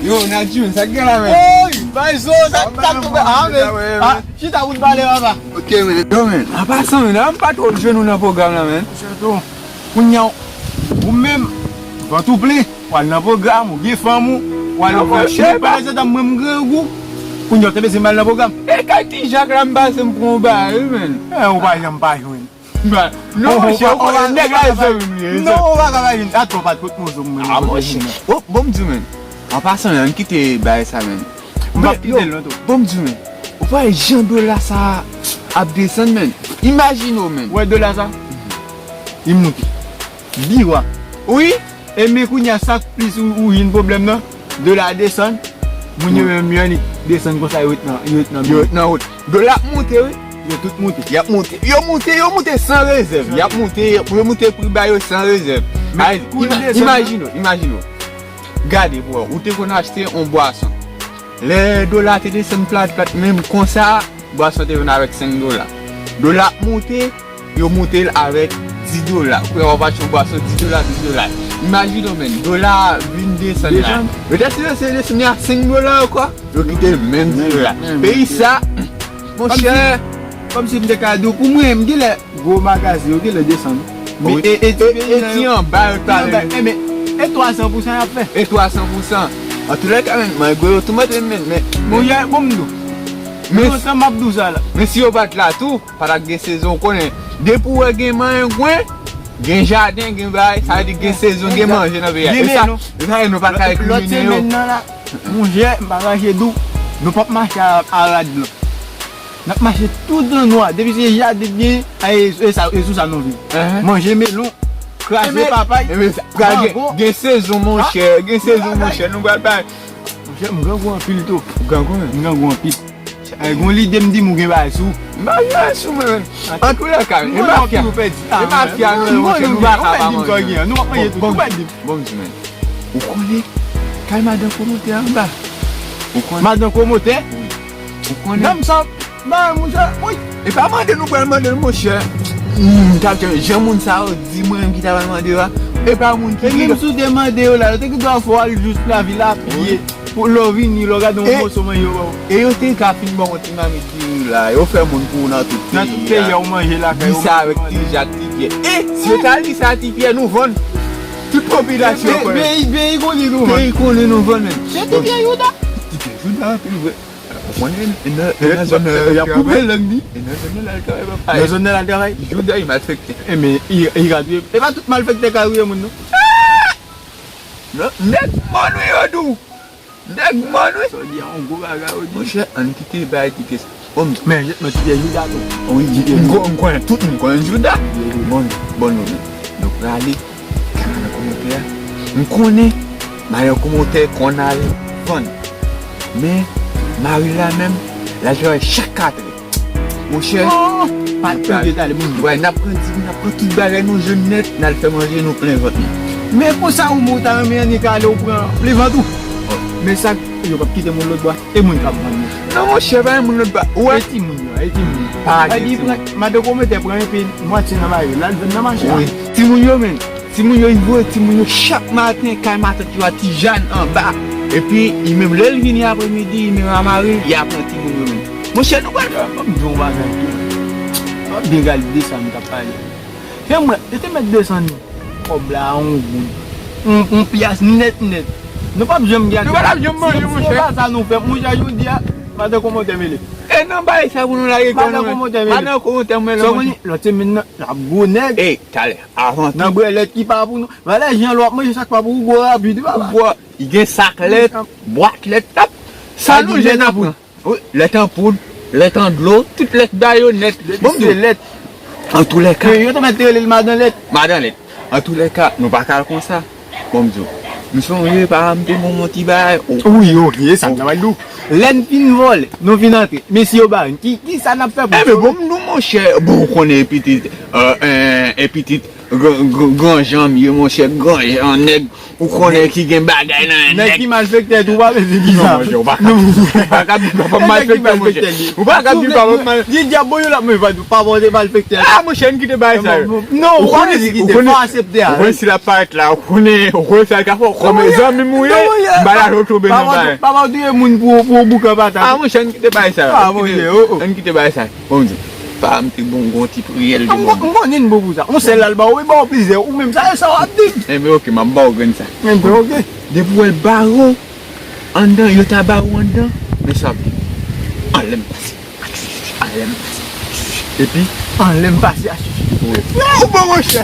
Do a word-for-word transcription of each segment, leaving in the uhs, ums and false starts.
Yo, Nadjim, sa k gen la, men? Oy, bay zo, sa k ap tonbe? Ah, men. Ah, chita pou n pale, papa. Ok, men. Yo, men. An pasan, men, an pa twò jwenn ou nan pwogram la, men. Chito, kounye a, ou menm, vant ou plen, w al nan pwogram, ou gen fanm ou, w al fè, ou pa rezèt, mwen, m grangou. Kounye a, w te bezwen m al nan pwogram. E kay Ti Jak la, m pase, m pran yon bagay, wi, men. E, ou pa janm pa jwenn. Non, monchè, ou konnen nèg la e zanmi m li ye. Non, ou pa ka pa vin. Atò, pa t kot mozo mwen. Ah, monchè. Bon, bon, m di w, men. An pasan, men, ann kite bagay sa, men. M p ap kite l lontan. Bon, m di w, men. Ou pa wè jan dola sa ap desann, men. Imajine w, men. Ou wè dola sa? Li monte. Biwa. Wi. E men kounye a sa k plis ou, ou jwenn pwoblèm nan, dola desann, moun yo menm yo annik desann konsa, yo ret nan, yo ret nan, yo ret nan wout. Dola ap monte, wi. Yo tout monte. Y ap monte. Yo monte, yo monte san rezèv. Y ap monte, yo monte pri ba yo san rezèv. Men kou l desann, imajine w, imajine w. Gade, bro, ou te konn achte yon bwason. Lè dola te desann plat, plat, menm konsa, bwason te vin avèk senk dola. Dola ap monte, yo monte l avèk dis dola. Kounye a w ap achte yon bwason dis dola, dis dola. Imajine w, men, dola vin desann la. Petèt si yo se desann a senk dola ankò, yo kite l menm dis dola. Peyi sa, monchè. Kòmsi m te ka di w, pou mwen, m genlè gwo magazen yo genlè desann. Men e, e ti peyi nan yo, anba yo, e men, e twa san pou san y ap fè. E twa san pou san. Antoulèka, men, mangwè yo tou monte, men, men, men. Bon, yè, bon, m di w. Men lontan m ap di w sa la. Men si yo pa t la tou, pa t ap gen sezon, w konnen. Depi w wè gen mangwen, gen jaden, gen bagay, sa vle di gen sezon, gen manje nan peyi a. E sa, e sa, nou pa ka rekrimine yo. Lòt semèn nan la, monchè, m pa kache di w, nou p ap mache a, a rad blan. N ap mache tout annwa. Depi se jaden gen, e, e sa, e sou sa nou viv. Manje melon, kraze papay, mango. Gen sezon, monchè. Gen sezon, monchè. Nou pral bay. Monchè, m grangou anpil tou. Ou grangou, men? M grangou anpil. E, gon lide m di m ou gen bagay sou. M pa gen bagay sou mwen, men. Antoulèka, e mafya. E mafya, nou, monchè, nou pa ka pa manje. Nou pa manje tou, ou pa di m. Bon, m di, men. Ou konnen, kay madan pwomotè anba. Ou konnen. Madan pwomotè? Wi. Ou konnen. Dam sa, ba, monchè, wi. E pa mande nou pral mande l, monchè. Hmm, m t ap jan moun sa yo di mwen menm ki ta pral mande yo a. E pa moun ki. E menm si w te mande yo la, yo te gen dwa fè w al jis lavil a pye. Pou lè w vini, lè w gade yon moso manje yo ba w. E yo te ka fin ba w yon ti mamit diri la. Yo fè moun pou ou nan tout peyi a. Nan tout peyi a, ou manje lakay ou. Di sa avèk Ti Jak, Ti Pyè. E si yo ta di sa Ti Pyè, nou vann. Tout popilasyon konnen. Peyi, peyi konnen nou vann. Peyi konnen nou vann, men. Se Ti Pyè Jouda. Ti Pyè Jouda, anpil vre. Ou konnen, e nan, e nan zòn nan y ap koupe lang li. E nan zòn nan l al travay, papa. Nan zòn nan l al travay. Jouda, li malfektè. E men, li, li ka touye. E pa tout malfektè ka touye moun, non. Non, nèg mòn wi yo di w. Nèg mòn wi. Sa w di a, yon gwo bagay ou di. Monchè, ann kite bay kite sa. Bon, men, men Ti Pyè Jouda tou. Wi, m konnen tout moun konnen Jouda. Bon, bon, nou, nou prale. Kay madan pwomotè a. M konnen madan pwomotè konn al vann. Men, mari l la menm, l al travay chak katrè. Monchè, oh, pa t pran detale moun. Wè, n ap pran di, n ap pran tout bagay nou jwenn nèt, n al fè manje nou plen vant nou. Men konsa ou menm ou ta renmen annik ale ou pran plen vant ou. Oh. Men sa, yo p ap kite moun lòtbò a. E moun k ap vann yo. Non, monchè, pa gen moun lòtbò a. Ou wè? E timoun yo, e timoun yo. Pa gen timoun. Madan pwomotè pran enpe mwatye nan bagay yo, l al vann nan mache a. Wi. Timoun yo menm. Timoun yo, li voye timoun yo chak maten kay matant yo a Ti Jàn anba. Epi, li menm, lè l vini apremidi, li menm a mari l, li ap pran timoun yo menm. Monchè, nou pral. Ban m di w yon bagay tou. Ban m byen gade de sa m t ap pale. Fè m wè, yo te mèt desann kòb la a yon goud. Yon, yon pyas nèt, nèt. Nou p ap janm gen. Nou p ap janm manje, monchè. Se pa sa nou fè. Monchè, jodi a, madan pwomotè mele. E nan bagay sa pou nou lage kò nou. Madan pwomotè mele. Madan pwomotè mele, monchè. Lòt semèn nan, l ap gwo nèg. E, talè, avan tou. Nan brè lèt ki pa pou nou. Valè jan lè w ap manje sak pa pou ou gwo rapid, papa. Ou gwo, gen sak lèt, bwat lèt, tap. Sa nou jwenn apre. Wi, lèt an poud, lèt an dlo, tout lèt ba yo nèt. Bon, se lèt. Antoulèka. Yo te mèt te rele l madan lèt. Madan lèt. Antoulèka, nou pa ka al konsa. Bon, m di w. M sonje, pa m te ban w yon ti bagay. Wi, wi, e sa m t ap di w. Lè n fin vòlè, nou fin antre. Mesye yo ba n. Ki, ki sa n ap fè pou sove? Enben, bon, m di w, monchè, bon, ou konnen pitit, euh, euh, pitit, gran, gran, gran jan m ye, monchè, gran jan nèg. Ou konnen ki gen bagay nan nèg ki malfektè tou, pa bezwen di sa. Non, monchè, ou pa ka di papa m malfektè, monchè. Ou pa ka di papa m mal. Di dyab, bon, yo la, men pa, pa pote malfektè. Ah, monchè, ann kite bagay sa yo. Non, ou konnen si, ou konnen, ou konnen si l ap parèt la, ou konnen, ou konnen sa l ka fè, kòm zanmi m ou ye, m pa la tonbe nan bagay. Papa w touye moun pou, pou boukan patat. Ah, monchè, ann kite bagay sa yo. Ah, monchè, oh, oh. Ann kite bagay sa yo. Bon, m di, pa m te bon, gon ti priyè l te bon. M konnen n bon pou sa. On sèl la l ba w, e ba w plizyè. Ou menm, sa e sa w ap di m. Enben, oke, m ap ba w grenn sa. Enben, oke. Depi w wè l bare w anndan, yo ta bare w anndan, men sa w ap di, anlè m pase. Anlè m pase. Epi? Anlè m pase a chichi. Wi. Ou bon, monchè.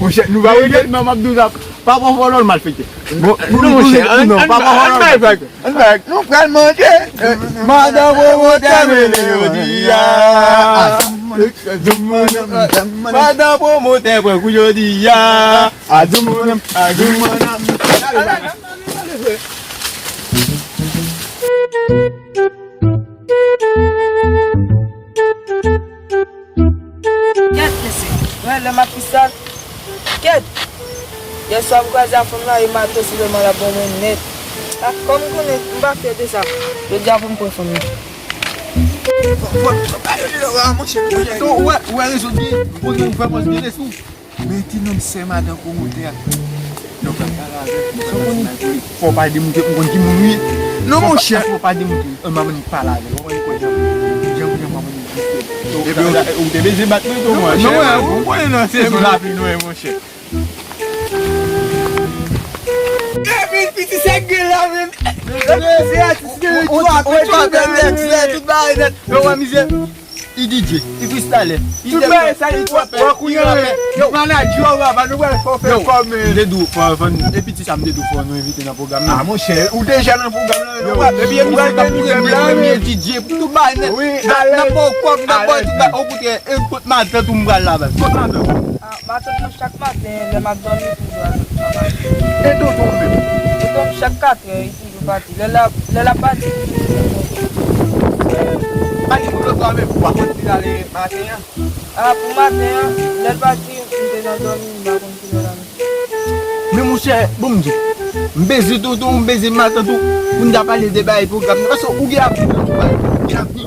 Monchè, nou va rete. Mwen, m ap di w sa. Papa w fò lòl malfektè. Bon, non, monchè, non, papa w fò lòl malfektè. Ann bay, nou pral manje. Madan pwomotè mele jodi a. Madan pwomotè pran kou jodi a. Kèt, mesye. Wè, lè m ap pi sal. Kèt! Yèswa, m kwaze a fanm nan, e mato sèlman l ap ban mwen nèt. Ah, kòm m konnen, m pa fyè de sa. Jodi a, fò m pran fanm nan. Fò, fò, fò, pa yo li la, monchè, monchè. Ou wè, ou wè rezon ki, ou gen vrè pòz gen lesou. Men ti nonm sè madan pwomotè a. Non, fò w pale de moun ke ou konn ki moun li ye. Non, monchè. Fò w pale de moun ke, euh, manman li pale avè l. Ou konn kòman jan, jan, jan manman li egziste. Epi ou te bezwen bat mwen tou, monchè. Non, ou konnen nan sezon lapli nou ye, monchè. Epi piti sèk gen la menm. Se atis gen tou apre tout bagay nèt, tout bagay nèt. Yo wè mizè. Li D J, li freestyle, li tout bagay sa li twò pè, li rapè. Yo, manadjè w, papa, nou pral fè w fè kòm, eh. Yo, m te di w, fò, fò, e piti sa m te di w, fò nou envite nan pwogram nan. Ah, monchè, ou deja nan pwogram nan, non? Epi e mizik ap moute m la, premye D J, pou tout bagay nèt. Wi, n ap ba w kòb, n ap ba w tout bagay, okontrè, e kot matant ou m pral la, baz? Kot matant? Ah, matant mwen chak maten, lè m ap dòmi, toujou avèk mwen. E tonton w menm? Tonton m chak katrè, li toujou pati. Lè l ap, lè l ap pati, li toujou tonton. Pati pou lòt la menm, ou pa konn si l ale maten an? Ah, pou maten an, lè l pati, m te nan dòmi, m pa konn kilè l ale. Men monchè, bon m di w, m beze tonton, m beze matant ou, pou n ta pale de bagay pwogram nan, paske ou gen avni nan tout bagay, ou gen avni.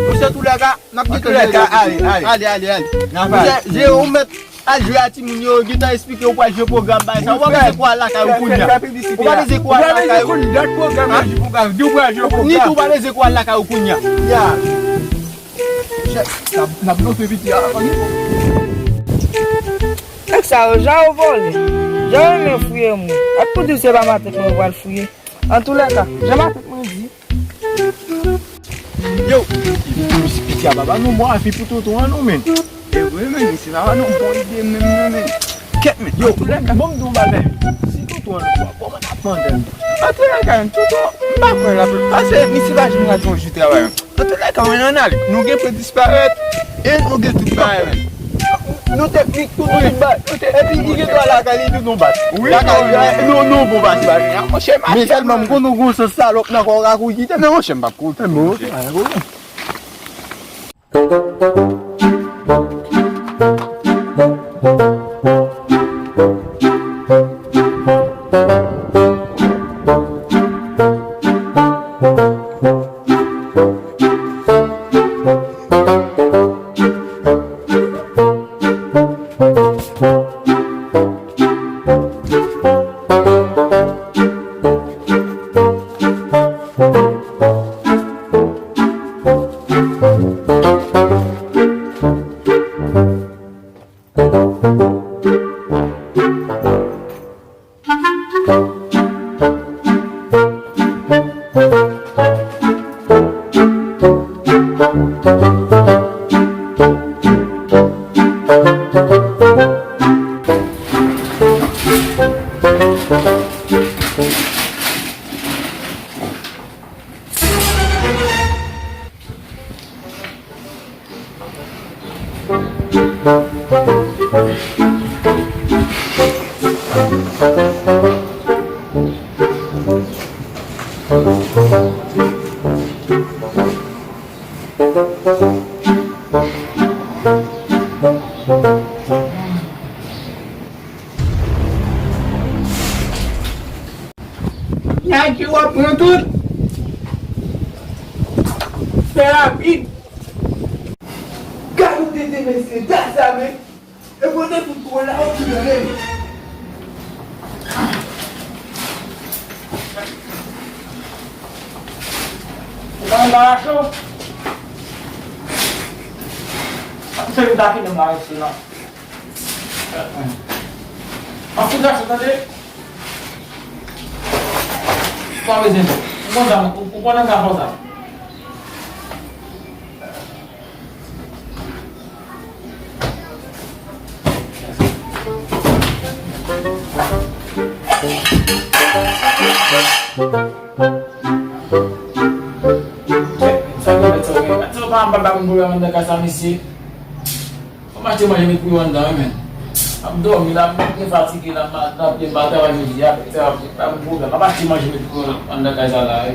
Monchè, toulèka, n ap gen toulèka, ale, ale, ale, ale. Monchè, Jewòm mèt al jwe a timoun yo, yo gentan esplike ou pral jwe pwogram bagay sa, ou pa bezwen kouri al lakay ou kounye a. Ou pa bezwen kouri al lakay ou. Ou pa bezwen kouri dat pwogram nan, jwe pwogram, di ou pral jwe pwogram. Ni tou ou pa bezwen kouri al lakay ou kounye a. Ya. Chèf, n ap, n ap blòfe piti a, anyen. Nèg sa yo, jan yo vòlè, jan yo renmen fouye moun. Ak pou di w se pa matant mwen yo pral fouye. Antoulèka, jan matant mwen di. Yo, piti a papa, nou bon afi pou tonton an, non, men. E vre, men, se pa yon bon ide menm, non, men. Kèt, men. Yo, antoulèka, bon, m di w bagay. Si tonton an nou bon, kòman n ap mande l? Antoulèka, tonton, m pa kwè l ap, paske misye pa janm rate yon jou travay. Antoulèka, mwen ann ale. Nou gen pou disparèt e nou gen tout bagay menm. Nou te pik tout, tout bagay. Epi li gen dwa lakay li tou nou bat. Wi, lakay li, nou, nou bon pase bagay. Monchè, men sèlman m konn ou gon sans salòp nan kò w ka kouri kite m. Men monchè, m p ap kouri. Nèg yo ap pran tout. Fè rapid. Gad yon tete mesye, gad sa men. E pote tout gwo la, ou ki tande. Ou pa anba cho? Se li ta ki menm la, mesye, non. An fout gason, tande. Ou pa bezwen. Ou konn sa, ou, ou konnen sa fò sa. Sa yo mèt, sa yo mèt, sa yo pa anba, pa gen pwoblèm anndan kay sa, mesye. Mwen achte manje met pou yo anndan wi, men. M ap dòmi la, m byen fatige la, m ap travay jodi a, sa pa gen pwoblèm. M ap achte manje met pou yo anndan kay sa la wi.